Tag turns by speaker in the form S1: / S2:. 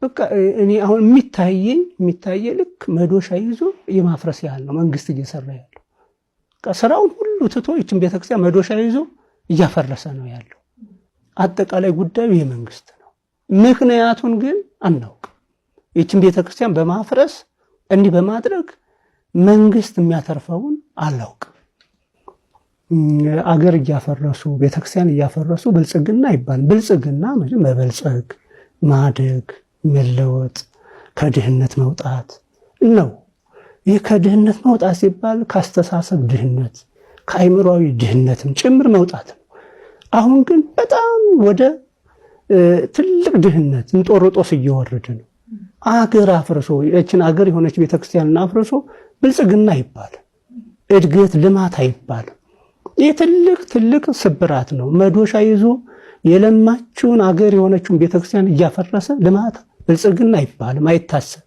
S1: በቃ እኔ አሁን የሚታየኝ ልክ መዶሻ ይዞ የማፍረስ ያህል ነው መንግስት እየሰራ ያለው። ስራውን ሁሉ ትቶ ይችን ቤተክርስቲያን መዶሻ ይዞ እያፈረሰ ነው ያለው። አጠቃላይ ጉዳዩ የመንግስት ነው። ምክንያቱን ግን አናውቅም። ይችን ቤተክርስቲያን በማፍረስ እንዲህ በማድረግ መንግስት የሚያተርፈውን አላውቅም። አገር እያፈረሱ ቤተክርስቲያን እያፈረሱ ብልጽግና አይባልም። ብልጽግና መበልጸግ፣ ማደግ፣ መለወጥ፣ ከድህነት መውጣት ነው። ይህ ከድህነት መውጣት ሲባል ከአስተሳሰብ ድህነት ከአይምሯዊ ድህነትም ጭምር መውጣት ነው። አሁን ግን በጣም ወደ ትልቅ ድህነት እንጦርጦስ እየወረደ ነው። አገር አፍርሶ ይችን አገር የሆነች ቤተክርስቲያንን አፍርሶ ብልጽግና አይባልም፣ እድገት ልማት አይባልም። ይህ ትልቅ ትልቅ ስብራት ነው። መዶሻ ይዞ የለማችውን አገር የሆነችውን ቤተክርስቲያን እያፈረሰ ልማት ብልጽግና አይባልም፣ አይታሰብ።